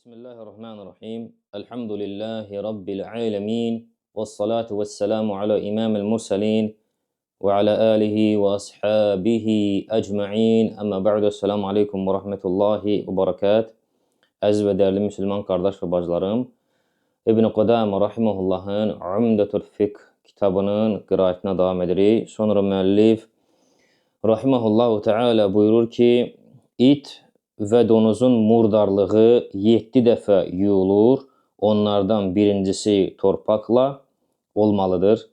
Bismillahirrahmanirrahim. Elhamdülillahi Rabbil alemin. Vessalatu vesselamu ala imamil mursalin ve ala alihi ve ashabihi ecma'in. Amma ba'du. Esselamu aleykum ve rahmetullahi ve barakat. Əziz və dəyərli müsəlman qardaş və bacılarım, İbn Qudamə rahimehullahın Umdetül Fiqh kitabının qiraətinə davam edirik. Sonra müəllif rahimehullahu teala buyurur ki, it və donuzun murdarlığı 7 dəfə yuyulur. Onlardan birincisi torpaqla olmalıdır.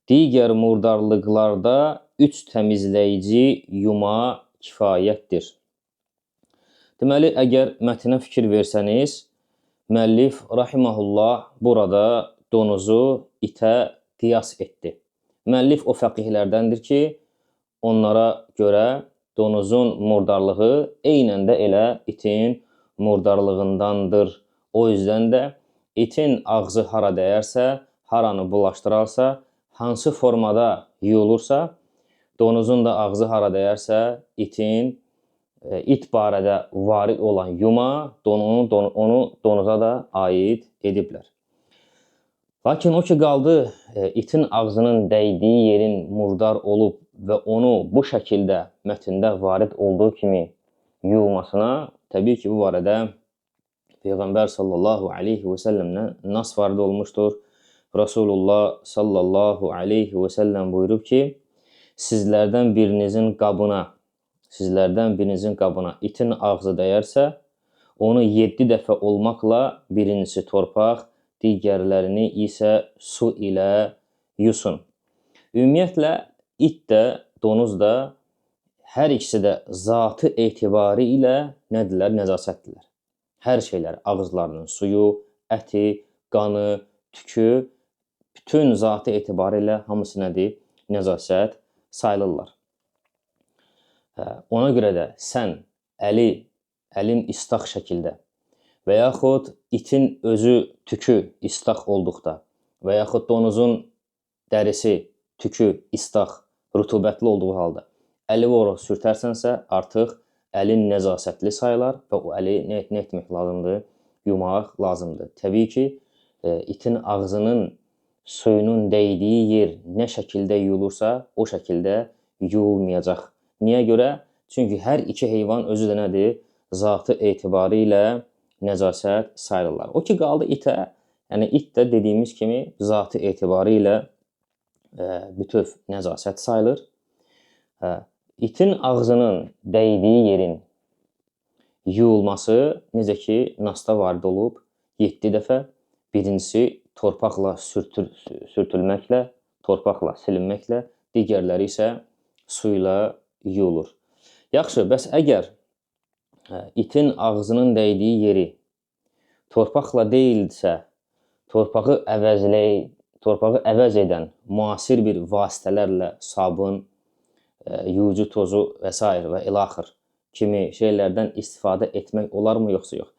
Digər murdarlıqlarda 3 təmizləyici yuma kifayətdir. Deməli, əgər mətnə fikir versəniz, müəllif rahimehullah burada donuzu itə qiyas etdi. Müəllif o fəqihlərdəndir ki, onlara görə donuzun murdarlığı eynən də elə itin murdarlığındandır. O yüzdən də itin ağzı hara dəyərsə, haranı bulaşdırarsa, hansı formada yuyulursa, donuzun da ağzı hara dəyərsə, it barədə varid olan yuma onu donuza da aid ediblər. Lakin o ki qaldı itin ağzının dəydiyi yerin murdar olub və onu bu şəkildə mətndə varid olduğu kimi yuyulmasına, təbii ki, bu barədə Peyğəmbər sallallahu aleyhi və səlləmdən nas varid olmuşdur. Rasulullah sallallahu aleyhi və səlləm buyurub ki, sizlərdən birinizin qabına itin ağzı dəyərsə, onu 7 dəfə olmaqla birincisi torpaq, digərlərini isə su ilə yusun. Ümumiyyətlə, it də, donuz da, hər ikisi də zatı etibarı ilə nədirlər? Nəzasətdirlər. Hər şeylər, ağızlarının suyu, əti, qanı, tükü, bütün zatı etibarı ilə hamısı nədir? Nəzasət sayılırlar. Ona görə də sən əlin istaq şəkildə və yaxud itin özü tükü istaq olduqda və yaxud donuzun dərisi, tükü istaq, rütubətli olduğu halda əli ora sürtərsənsə, artıq əlin nəzasətli sayılar və o əli nə etmək lazımdır? Yumaq lazımdır. Təbii ki, itin ağzının suyunun dəydiyi yer nə şəkildə yuyulursa, o şəkildə yuyulmayacaq. Niyə görə? Çünki hər iki heyvan özü də nədir? Zatı etibarı ilə nəzasət sayılırlar. O ki qaldı itə, yəni it də dediyimiz kimi zatı etibarı ilə bütöv nəzasət sayılır. İtin ağzının dəydiyi yerin yuyulması necə ki nasda varid olub 7 dəfə. Birincisi torpaqla sürtülməklə, torpaqla silinməklə, digərləri isə suyla yuyulur. Yaxşı, bəs əgər itin ağzının dəydiyi yeri torpaqla deyilsə, torpağı əvəz edən müasir bir vasitələrlə sabun, yuyucu tozu və s. və ilaxır kimi şeylərdən istifadə etmək olarmı, yoxsa yox?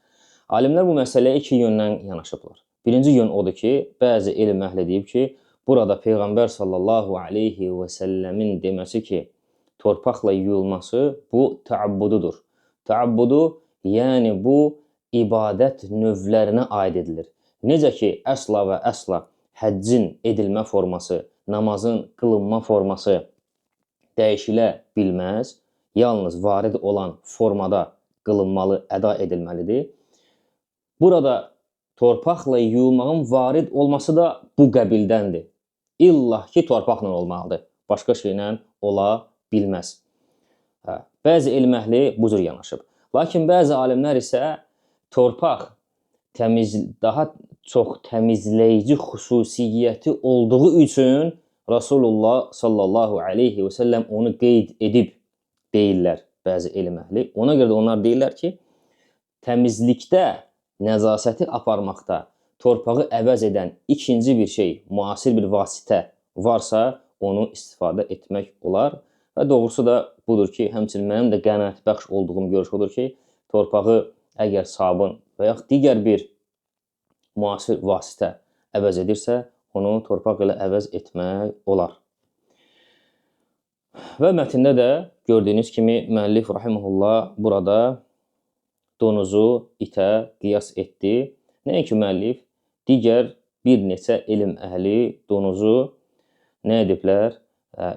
Alimlər bu məsələyə iki yöndən yanaşıblar. Birinci yön odur ki, bəzi elm əhli deyib ki, burada Peyğəmbər sallallahu aleyhi və səlləmin deməsi ki, torpaqla yuyulması bu təabbududur. Təabbudu, yəni bu ibadət növlərinə aid edilir. Necə ki, əsla və əsla həccin edilmə forması, namazın qılınma forması dəyişilə bilməz, yalnız varid olan formada qılınmalı, əda edilməlidir. Burada torpaqla yuyulmağın varid olması da bu qəbildəndir. İllah ki, torpaqla olmalıdır. Başqa şeylə ola bilməz. Bəzi elm əhli bu cür yanaşıb. Lakin bəzi alimlər isə torpaq daha çox təmizləyici xüsusiyyəti olduğu üçün Rasulullah sallallahu aleyhi və səlləm onu qeyd edib deyirlər bəzi elm əhli. Ona görə də onlar deyirlər ki, təmizlikdə, nəzasəti aparmaqda torpağı əvəz edən ikinci bir şey, müasir bir vasitə varsa, onu istifadə etmək olar. Və doğrusu da budur ki, həmçinin mənim də qənaətbəxş olduğum görüş odur ki, torpağı əgər sabun və yaxud digər bir müasir vasitə əvəz edirsə, onu torpaq ilə əvəz etmək olar. Və mətndə də gördüyünüz kimi müəllif rahimehullah burada donuzu itə qiyas etdi. Nəinki müəllif, digər bir neçə elm əhli donuzu nə ediblər?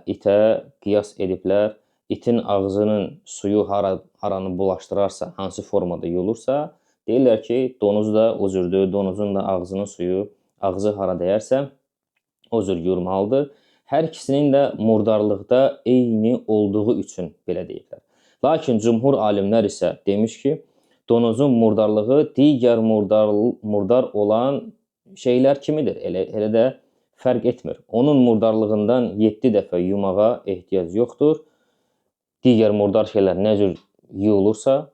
İtə qiyas ediblər. İtin ağzının suyu haranı bulaşdırarsa, hansı formada yuyulursa, deyirlər ki, donuz da o cürdür, donuzun da ağzının suyu, ağzı hara dəyərsə, o cür yuyulmalıdır. Hər ikisinin də murdarlıqda eyni olduğu üçün belə deyiblər. Lakin cümhur alimlər isə demiş ki, donuzun murdarlığı digər murdar olan şeylər kimidir, elə də fərq etmir. Onun murdarlığından 7 dəfə yumağa ehtiyac yoxdur. Digər murdar şeylər nə cür yuyulursa,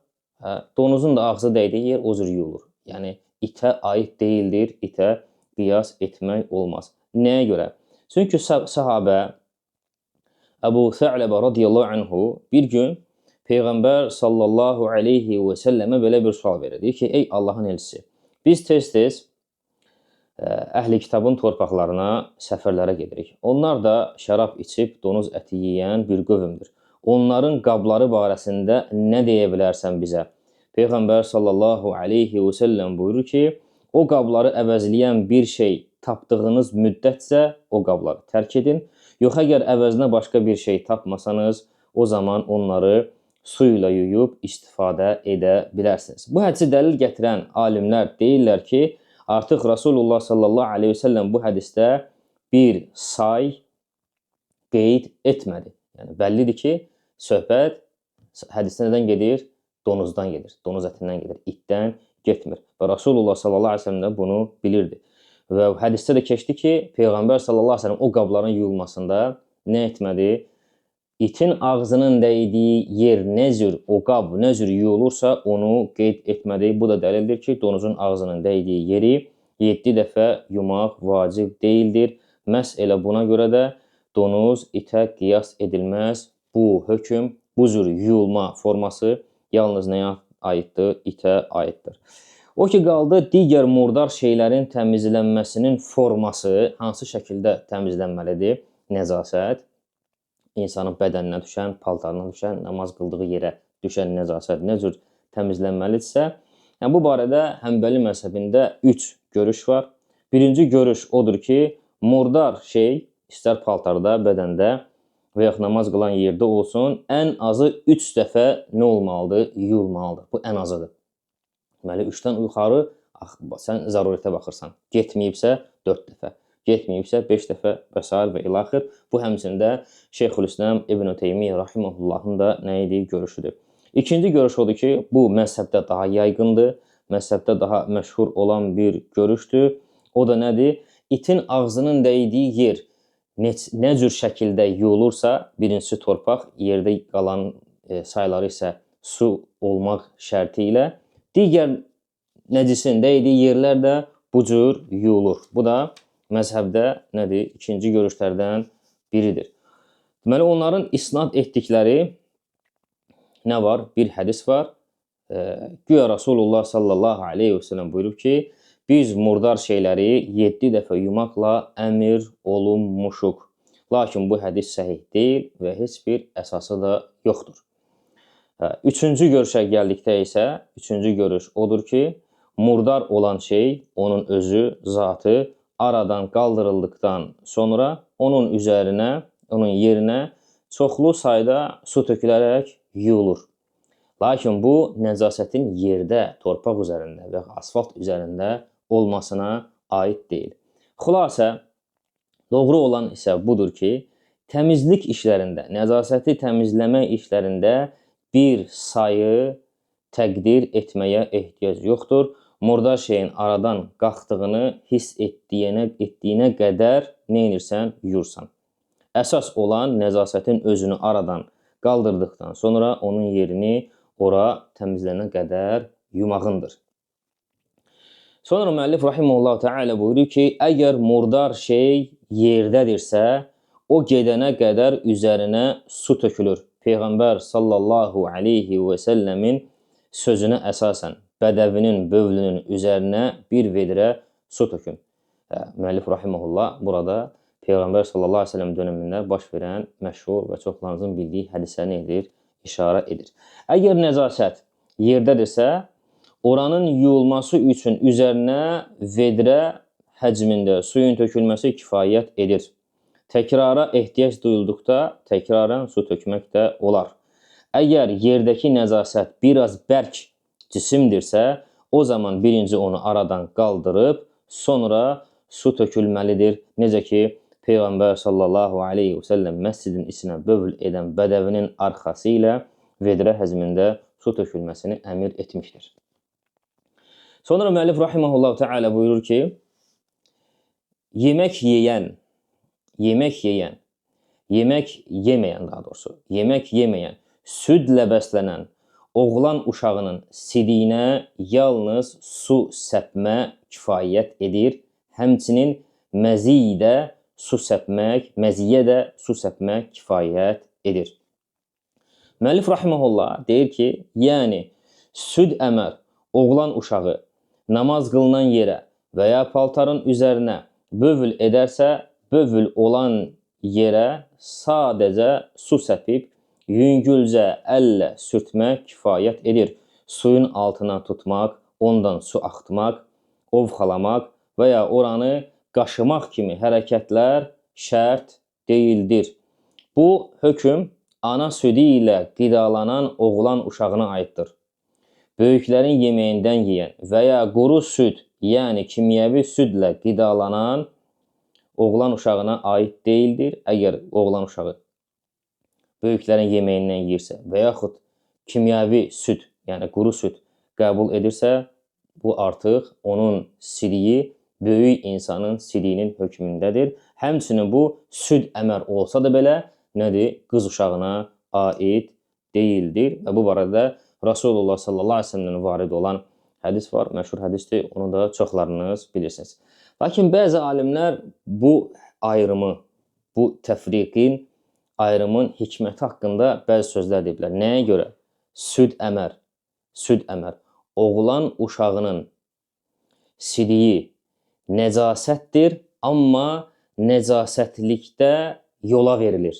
donuzun da ağzı dəydiyi yer o cür yuyulur. Yəni, itə aid deyildir, itə qiyas etmək olmaz. Nəyə görə? Çünki sahabə Əbu Sə'ləbə radiyallahu anhu bir gün Peyğəmbər sallallahu aleyhi və səlləmə belə bir sual verir. Deyir ki, ey Allahın elçisi, biz tez-tez əhli kitabın torpaqlarına səfərlərə gedirik. Onlar da şərab içib donuz əti yeyən bir qövmdür. Onların qabları barəsində nə deyə bilərsən bizə? Peyğəmbər sallallahu aleyhi və səlləm buyurur ki, o qabları əvəzləyən bir şey tapdığınız müddətcə o qabları tərk edin. Yox, əgər əvəzinə başqa bir şey tapmasanız, o zaman onları suyla yuyub istifadə edə bilərsiniz. Bu hədisi dəlil gətirən alimlər deyirlər ki, artıq Rasulullah sallallahu aleyhi və səlləm bu hədisdə bir say qeyd etmədi. Yəni, bəllidir ki, söhbət hədisdə nədən gedir? Donuzdan gedir, donuz ətindən gedir, itdən getmir. Və Rasulullah sallallahu aleyhi və səlləm də bunu bilirdi. Və hədisdə də keçdi ki, Peyğəmbər sallallahu aleyhi və səlləm o qabların yuyulmasında nə etmədi? İtin ağzının dəydiyi yer nə cür, o qab nə cür yuyulursa onu qeyd etmədi. Bu da dəlildir ki, donuzun ağzının dəydiyi yeri 7 dəfə yumaq vacib deyildir. Məhz elə buna görə də donuz itə qiyas edilməz. Bu hökm, bu cür yuyulma forması yalnız nəyə aiddir? İtə aiddir. O ki, qaldı digər murdar şeylərin təmizlənməsinin forması hansı şəkildə təmizlənməlidir? Nəcasət, insanın bədəninə düşən, paltarına düşən, namaz qıldığı yerə düşən nəcasət nə cür təmizlənməlidirsə, yəni bu barədə Həmbəli məzhəbində 3 görüş var. Birinci görüş odur ki, murdar şey istər paltarda, bədəndə və yaxud namaz qılan yerdə olsun, ən azı 3 dəfə nə olmalıdır? Yuyulmalıdır. Bu ən azıdır. Deməli, 3-dən yuxarı sən zərurətə baxırsan. Getməyibsə 4 dəfə, getməyibsə 5 dəfə və sair və ilaxır. Bu həmçində Şeyxülislam İbn Teymiyyə rahimehullahın da nə idi? Görüşüdür. İkinci görüş odur ki, bu məzhəbdə daha yayğındır, məzhəbdə daha məşhur olan bir görüşdür. O da nədir? İtin ağzının dəydiyi yer nə cür şəkildə yuyulursa, birincisi torpaq, yerdə qalan sayları isə su olmaq şərti ilə, digər nəcisin dəydiyi yerlər də bu cür yuyulur. Bu da məzhəbdə nədir? İkinci görüşlərdən biridir. Deməli, onların isnad etdikləri nə var? Bir hədis var. Güya Rasulullah sallallahu aleyhi və səlləm buyurub ki, biz murdar şeyləri 7 dəfə yumaqla əmir olunmuşuq. Lakin bu hədis səhih deyil və heç bir əsası da yoxdur. Üçüncü görüşə gəldikdə isə, üçüncü görüş odur ki, murdar olan şey, onun özü, zatı aradan qaldırıldıqdan sonra onun üzərinə, onun yerinə çoxlu sayda su tökülərək yuyulur. Lakin bu, nəcasətin yerdə, torpaq üzərində və asfalt üzərində olmasına aid deyil. Xülasə, doğru olan isə budur ki, təmizlik işlərində, nəcasəti təmizləmə işlərində bir sayı təqdir etməyə ehtiyac yoxdur. Murdar şeyin aradan qalxdığını hiss etdiyinə qədər nə edirsən, yuyursan. Əsas olan nəcasətin özünü aradan qaldırdıqdan sonra onun yerini ora təmizlənə qədər yumağındır. Sonra müəllif rahimehullah teala buyurur ki, əgər murdar şey yerdədirsə, o gedənə qədər üzərinə su tökülür. Peyğəmbər sallallahu aleyhi və səlləmin sözünə əsasən bədəvinin bövlünün üzərinə bir vedrə su tökün. Müəllif rahimehullah burada Peyğəmbər sallallahu aleyhi və səlləm dönəmində baş verən məşhur və çoxlarınızın bildiyi hədisəni edir, işarə edir. Əgər nəcasət yerdədirsə, Oranın yuyulması üçün üzərinə vedrə həcmində suyun tökülməsi kifayət edir. Təkrara ehtiyac duyulduqda təkrarən su tökmək də olar. Əgər yerdəki nəzasət biraz bərk cisimdirsə, o zaman birinci onu aradan qaldırıb, sonra su tökülməlidir. Necə ki, Peyğəmbər sallallahu aleyhi və səlləm məscidin içinə bövl edən bədəvinin arxası ilə vedrə həcmində su tökülməsini əmir etmişdir. Sonra müəllif rahimehullah teala buyurur ki, yemək yeyən, yemək yeməyən daha doğrusu, yemək yeməyən, südlə bəslənən oğlan uşağının sidiyinə yalnız su səpmə kifayət edir. Həmçinin məziyə də su səpmək kifayət edir. Müəllif rahimehullah deyir ki, yəni süd əmər oğlan uşağı namaz qılınan yerə və ya paltarın üzərinə bövül edərsə, bövül olan yerə sadəcə su səpib yüngülcə əllə sürtmək kifayət edir. Suyun altına tutmaq, ondan su axıtmaq, ovxalamaq və ya oranı qaşımaq kimi hərəkətlər şərt deyildir. Bu hökm ana südü ilə qidalanan oğlan uşağına aiddir. Böyüklərin yeməyindən yeyən və ya quru süd, yəni kimyəvi südlə qidalanan oğlan uşağına aid deyildir. Əgər oğlan uşağı böyüklərin yeməyindən yeyirsə və yaxud kimyəvi süd, yəni quru süd qəbul edirsə, bu artıq onun sidiyi böyük insanın sidiyinin hökmündədir. Həmçinin bu süd əmər olsa da belə nədir? Qız uşağına aid deyildir. Və bu barədə Rasulullah sallallahu aleyhi ve sellem'dən varid olan hədis var, məşhur hədisdir, onu da çoxlarınız bilirsiniz. Lakin bəzi alimlər bu ayrımı, bu təfriqin, ayrımın hikməti haqqında bəzi sözlər deyiblər. Nəyə görə? Süd əmər, oğlan uşağının sidiyi nəcasətdir, amma nəcasətlikdə yola verilir,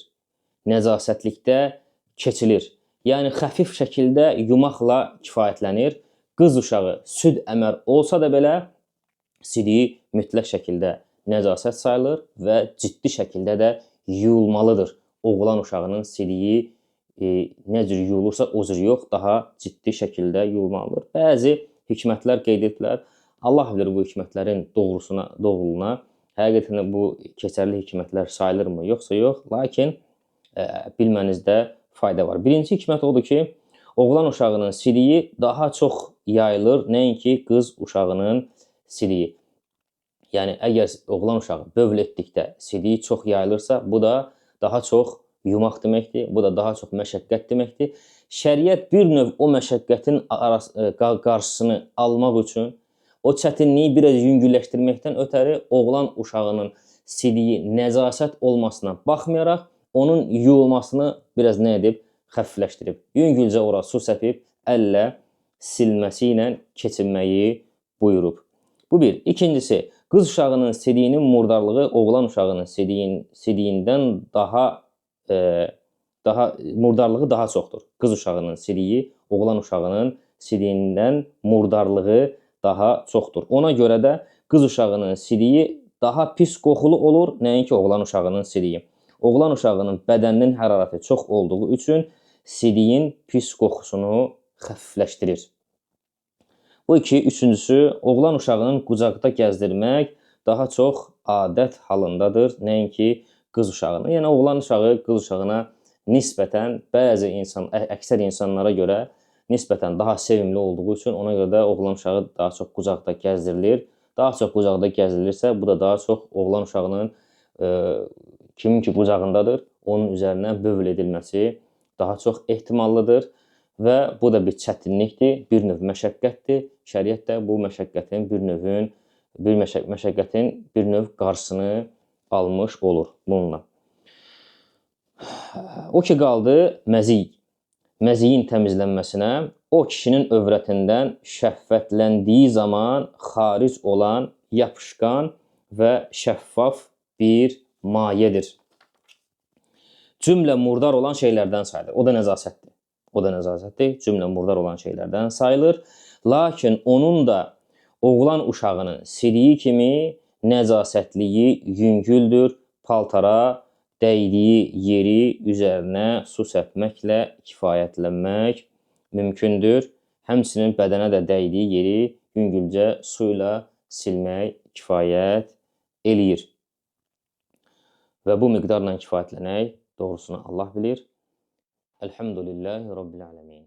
nəcasətlikdə keçilir. Yəni, xəfif şəkildə yumaqla kifayətlənir. Qız uşağı süd əmər olsa da belə sidiyi mütləq şəkildə nəcasət sayılır və ciddi şəkildə də yuyulmalıdır. Oğlan uşağının sidiyi nə cür yuyulursa o cür yox, daha ciddi şəkildə yuyulmalıdır. Bəzi hikmətlər qeyd ediblər. Allah bilir bu hikmətlərin doğruluğuna. Həqiqətən bu keçərli hikmətlər sayılırmı, yoxsa yox. Lakin bilmənizdə fayda var. Birinci hikmət odur ki, oğlan uşağının sidiyi daha çox yayılır, nəinki qız uşağının sidiyi. Yəni, əgər oğlan uşağı bövl etdikdə sidiyi çox yayılırsa, bu da daha çox yumaq deməkdir, bu da daha çox məşəqqət deməkdir. Şəriət bir növ o məşəqqətin qarşısını almaq üçün, o çətinliyi biraz yüngülləşdirməkdən ötəri oğlan uşağının sidiyi nəcasət olmasına baxmayaraq, onun yuyulmasını biraz nə edib? Xəfifləşdirib. Yüngülcə ora su səpib, əllə silməsi ilə keçirməyi buyurub. Bu bir. İkincisi, qız uşağının sidiyinin murdarlığı oğlan uşağının sidiyindən daha murdarlığı daha çoxdur. Qız uşağının sidiyi oğlan uşağının sidiyindən murdarlığı daha çoxdur. Ona görə də qız uşağının sidiyi daha pis qoxulu olur, nəinki oğlan uşağının sidiyi. Oğlan uşağının bədəninin hərarəti çox olduğu üçün sidiyin pis qoxusunu xəfifləşdirir. Bu iki. Üçüncüsü, oğlan uşağının qucaqda gəzdirmək daha çox adət halındadır, nəinki qız uşağını. Yəni, oğlan uşağı qız uşağına nisbətən bəzi insan, əksər insanlara görə nisbətən daha sevimli olduğu üçün ona görə də oğlan uşağı daha çox qucaqda gəzdirilir. Daha çox qucaqda gəzdirilirsə, bu da daha çox oğlan uşağının kimin ki qucağındadır, onun üzərinə bövl edilməsi daha çox ehtimallıdır və bu da bir çətinlikdir, bir növ məşəqqətdir. Şəriət də bu məşəqqətin bir növ qarşısını almış olur bununla. O ki qaldı məziy. Məziyin təmizlənməsinə o kişinin övrətindən şəhvətləndiyi zaman xaric olan, yapışqan və şəffaf bir mayedir. Cümlə murdar olan şeylərdən sayılır. O da nəcasətdir. O da nəcasətdir. Cümlə murdar olan şeylərdən sayılır. Lakin onun da oğlan uşağının siliyi kimi nəcasətliyi yüngüldür. Paltara dəydiyi yeri üzərinə su səpməklə kifayətlənmək mümkündür. Həmçinin bədənə də dəydiyi yeri yüngülcə su ilə silmək kifayət eləyir. Və bu miqdarla kifayətlənək, doğrusunu Allah bilir. Elhamdülillahi Rabbil alemin.